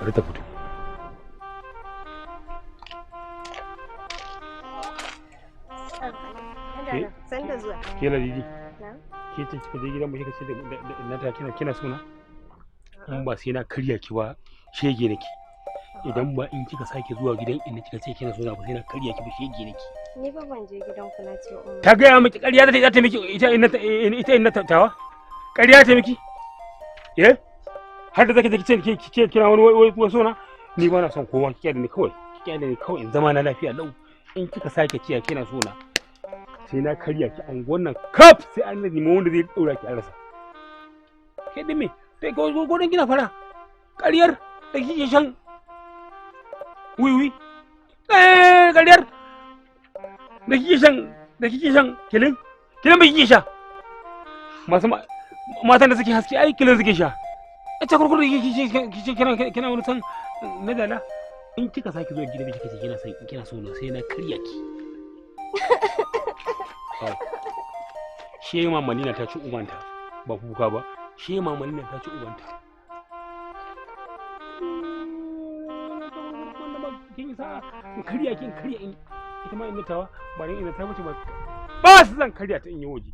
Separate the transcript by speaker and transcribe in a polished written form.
Speaker 1: Bari ta fito.
Speaker 2: San da zuwa.
Speaker 1: Ke Ladidi. Ke ce kika je gidan mu kika ce da na ta kina suna? In ba sai na karya ki ba shege nake. Idan ba in kika sake zuwa gidan inda kika ce kina suna ba sai na karya ki ba shege nake.
Speaker 2: Ni fa ban je gidan ku na ce umma.
Speaker 1: Ta gaya miki ƙarya za ta miki ita inna ita inna tawa? Ƙarya ta miki? Eh? Har da zaki je ki ce kina wani wai sona? Ni ba na son kowa, ki kyale ni kawai. Ki kyale ni kawai in zama na lafiya lau. In kika sake ciya kina sona sai na karya ki anguwan nan kaf sai an nemi wanda zai daura ki an rasa. Ke din me? Sai ko godan kina fara ƙaryar da kike shan wiwi. Eh, ƙaryar da kike shan kilin kilin ba kike sha. Masu matan da suke haske ai kilin suke sha. Ita kurkuru kike kina wani san na dala. In kika sake zuwa gidan kika ce kina son kina so na sai na karya ki. Shema Malina ta ci ubanta ba kuka ba. Shema Malina ta ci ubanta. Kin sa in karya ki in karya in ita ma in tawa ba ni ina ta mace ba. Ba su zan karya ta in yi waje.